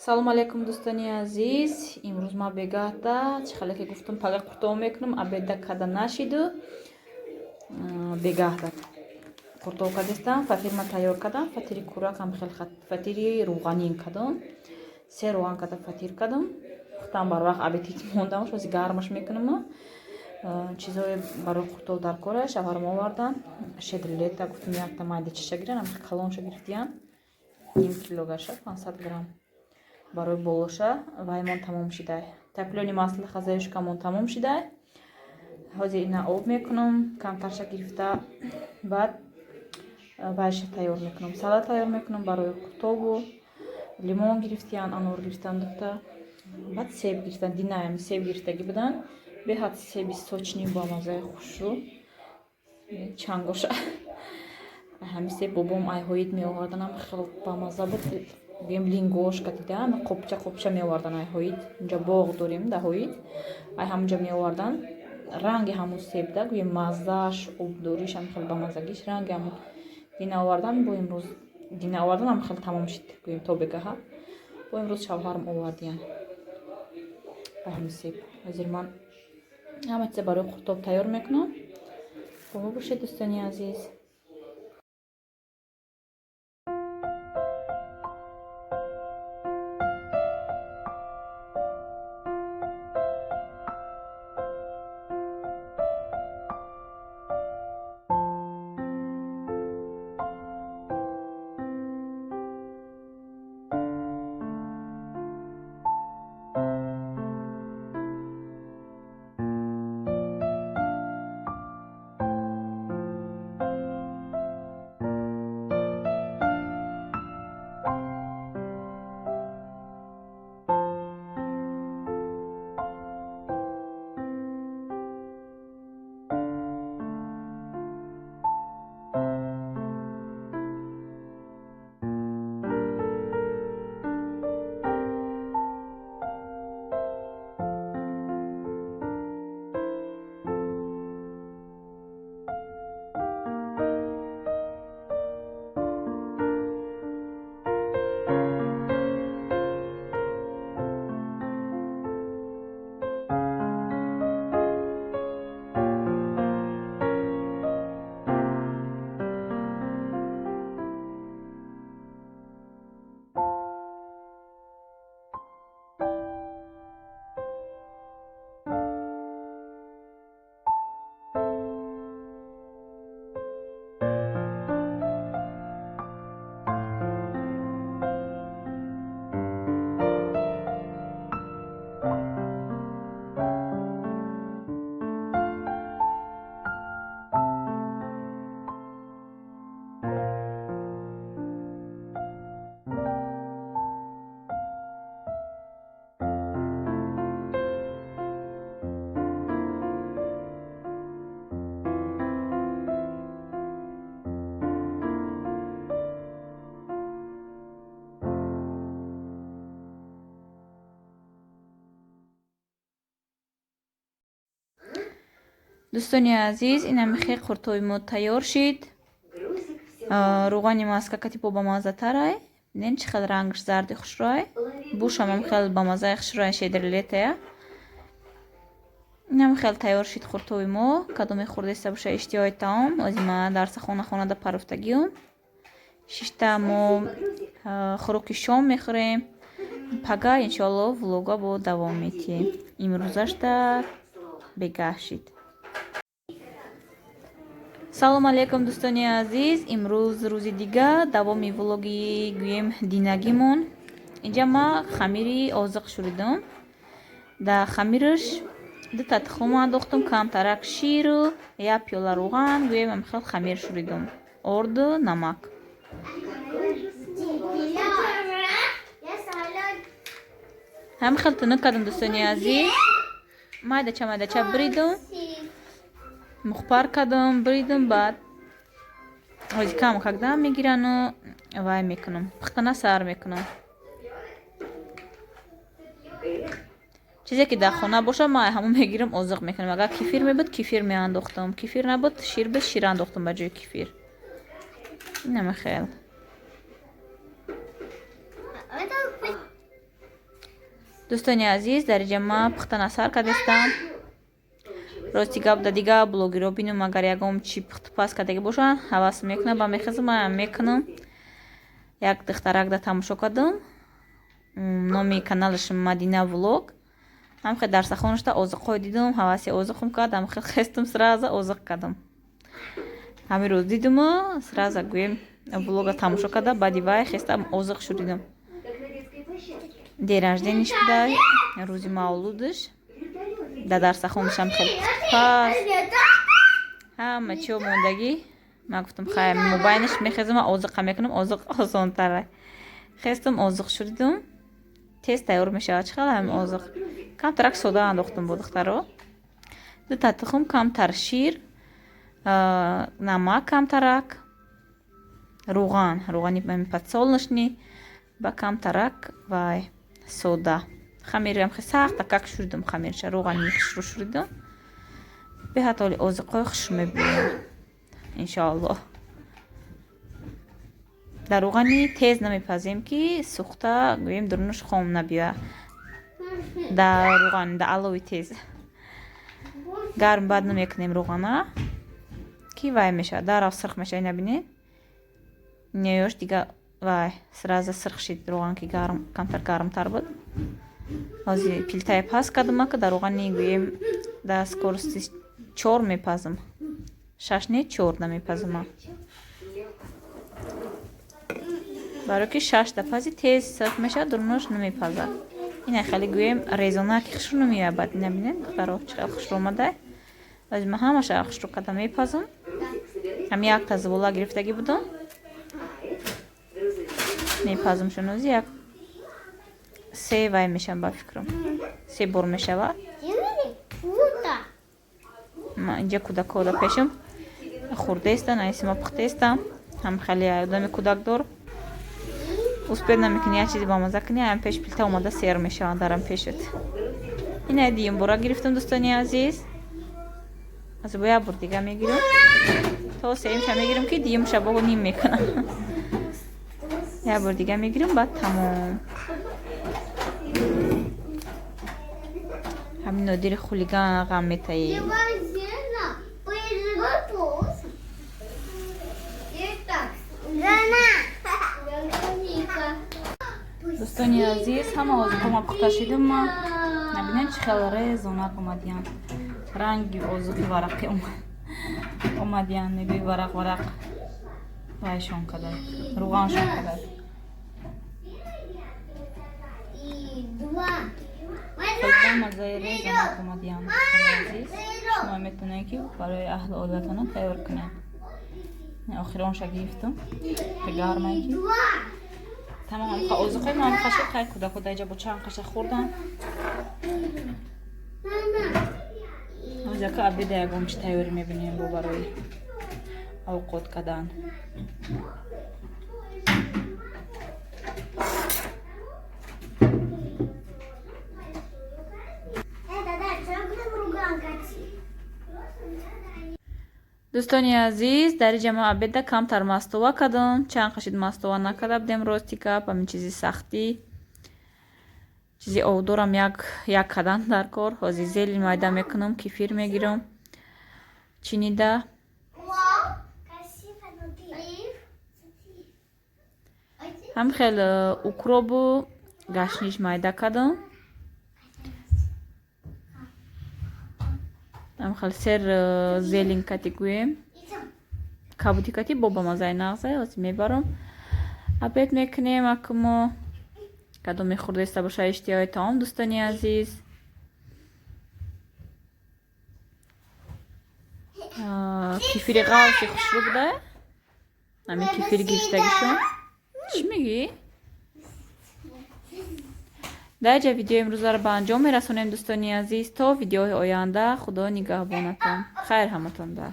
Салому алайкум, дӯстони азиз. Имрӯз ман бегаҳда, чӣ хеле ки гуфтам, пага қуртоб мекунам, обеда када нашиду бегаҳда қуртоб кардистам. Фатир ман тайёр кардам, фатири куракам хел, фатири рӯғанин кардам, се рӯған карда фатир кардам. Пухтам барвақт, обед мондам, шози гармаш мекунам. Чизҳое барои қуртоб дар кора шавҳарам овардан. Щедрый лета гуфтам, якта майда чиша гиран, калонша гирифтиян, ним килогаша, 500 грамм барои болоша. Ваймон тамом шидай, топленое масло хозяюшкамон тамом шидай. Ҳозир ина об мекунам, камтарша гирифта, баъд вайша тайёр мекунам, салат тайёр мекунам барои қуртобу. Лимон гирифтиян, анор гирифтан дута, баъд себ гирифтан. Динаям себ гирифтагӣ будан, беҳад себи сочный, бомаззаи хушрӯ, чангоша. Ҳами себ бобом айҳоид меоварданам, хел бамазза буд. Гӯем, лингошка дида, қопча қопча меовардан айҳоид. Инҷа боғ дорем даҳоид, ай ҳамунҷа меовардан. Ранги ҳамун себда, гӯем, маззааш, обдориш ҳам хел бамаззагиш ранги ҳамун. Дина овардан, бо имрӯз дина овардан, ҳам хел тамом шид, гӯем, то бегаҳа. Бо имрӯз шавҳарам овардиян ҳамин себ. Ҳозир ман ҳама чиза барои қуртоб тайёр мекунам. Бо мо бошед, дӯстони азиз. Дӯстони азиз, инами хел қуртоби мо тайёр шид. Рӯғани маска кати бо бамаззатарай. Бинен, чӣ хел рангш зарди хушрӯай, бушамам хел бамаззаи хушрӯай, щедрый летая. Инам хел тайёр шид қуртоби мо. Кадоме хӯрдеста боша, иштиҳои таом. Ози ма дарсахона хонада паруфтагиюм. Шишта мо хӯроки шом мехӯрем. Пага, иншоалло, влога бо давом метиҳем. Имрӯзашда бегаҳ шид. Салому алайкум, дӯстони азиз. Имрӯз рӯзи дига, давоми влоги, гӯем, динагимон. Инҷа ма хамири озиқ шуридам. Дар хамираш дута тухм андохтум, камтарак ширу як пиёла рӯған, гӯем, хел хамир шуридам, орду намак. Ҳамин хел тунук кардам, дӯстони азиз. Майдача майдача бридум, мухпар кардам, бридум. Баъд ҳози кам когда мегирану вай мекунам, пухтана сар мекунам. Чизе ки дар хона боша, ман ҳамон мегирам, озиқ мекунам. Агар кефир мебуд, кефир меандохтам, кефир набуд, шир буд, шир андохтам ба ҷои кефир. Инама хел. Дӯстони азиз, дар инҷа ма пухтана сар кардастам. Рости гап, да дига блогерро бинам, агар ягон чи пухтупаз кардаги бошанд, ҳавас мекунам, ба мехезам, маам мекунам. Як духтарак да тамошо кардам, номи каналаш Мадина Влог. Ҳам хел дарсахонашда озиқҳо дидум, ҳаваси озиқум кард, ҳам хел хестум, сразу озиқ кардам. Ҳамин рӯз дидуму сразу, гӯем, влога тамошо карда, баъди вай хестам, озиқ шудидам. День рождения ш буда, рӯзи мавлудаш. Дар дарсахонашам хеле пухтупаз, ҳама чио мондагӣ. Ман гуфтам, хай, мобайнаш мехезам, озиқа мекунам, озиқ осонтара. Хестам, озиқ шудидум, тез тайёр мешавад. Чӣ хел ҳамин озиқ? Камтарак сода андохтум бо, духтаро, дута тухм, камтар шир, намак, камтарак рӯған, рӯғани подсолнечный ба камтарак вай сода. Хамирам хе сахта как шуридум, хамирша рӯғани хушрӯ шуридум. Беҳад оли озиқҳои хушрӯ мебиёяд, иншоаллоҳ. Дар рӯғани тез намепазем, ки сӯхта, гӯем, дурунаш хом набиёяд. Дар рӯған, дар алови тез гарм бад намекунем рӯғана, ки вай мешавад, дарав сирх мешавад. Ина бинед, неёш дига вай сразу сирх шид. Рӯған ки гарм, камтар гармтар буд. Ҳозир плитая паст кардам, ака дар рӯғани, гӯем, дар скорости 4 мепазам, 6 не, 4 намепазам, барое ки 6-та пази тез сирх мешавад, дурунаш намепазад. Ина хеле, гӯем, резонаки хушрӯ намеояд. Баъд ина бинед, духтаро, чӣ хел хушрӯ омада. Ҳозир ман ҳамаша хушрӯ карда мепазам. Ҳам якта зувола гирифтагӣ будам, мепазам шунози як се вай мешавам, ба фикрам, се бор мешавад. Ма инҷа кӯдакҳода пешам хурдаестан, айсима пухтаестам. Ҳам хеле одами кӯдакдор успеть намекунӣ як чизи бамаза кунӣ, ам пеш плита омада сер мешаванд дарам пешат. Ина дуюм бора гирифтам, дӯстони азиз. Аз бо як бор дига мегирам, то сеюмша мегирам, ки дуюмша бо ним мекунам. Як бор дига мегирам, баъд тамом. Ҳамин нодири хулиган ғам метаӣ. Дӯстони азиз, ҳама озиқҳома пухта шидум. Ма набинед, чӣ хел резонак омадиян, ранги озиқи варақи омадиян, мегӯи варақ варақ вайшон када, рӯғаншон када. Маззаи резонак омадиян. Дӯстони азиз, шумо метавонед, ки барои аҳли оилатона тайёр кунед. Охиронша гирифтум, гармае ки тамом озиқҳои ман қашо. Қай кӯдако даҷа бо чанд қаша хӯрдан. Озака обеда ягон чи тайёрӣ мебинем бо барои авқот кардан. Дӯстони азиз, дар инҷа ма обеда камтар мастова кардам. Чанд қашид мастова накарда будем, рости гап. Ҳамин чизи сахтӣ, чизи овдорам як як кардан дар кор. Ҳозир зелень майда мекунам, кефир мегирам чинида. Ҳам хел укробу гашниш майда кардам, ҳам хел сер зелень кати, гӯем, кабуди кати бо ба маззаи нағза. Ҳозир мебарам, обед мекунем. Акмо кадом мехӯрдаиста боша, иштиҳои таом, дӯстони азиз. Кефири ғалси хушрӯ буда, ҳамин кефири гирифтагишон. Чӣ мегӯӣ? Дар ҷа видеои имрӯзаро ба анҷом мерасонем, дӯстони азиз. То видеои оянда, худо нигаҳбонатон. Хайр ҳаматон да.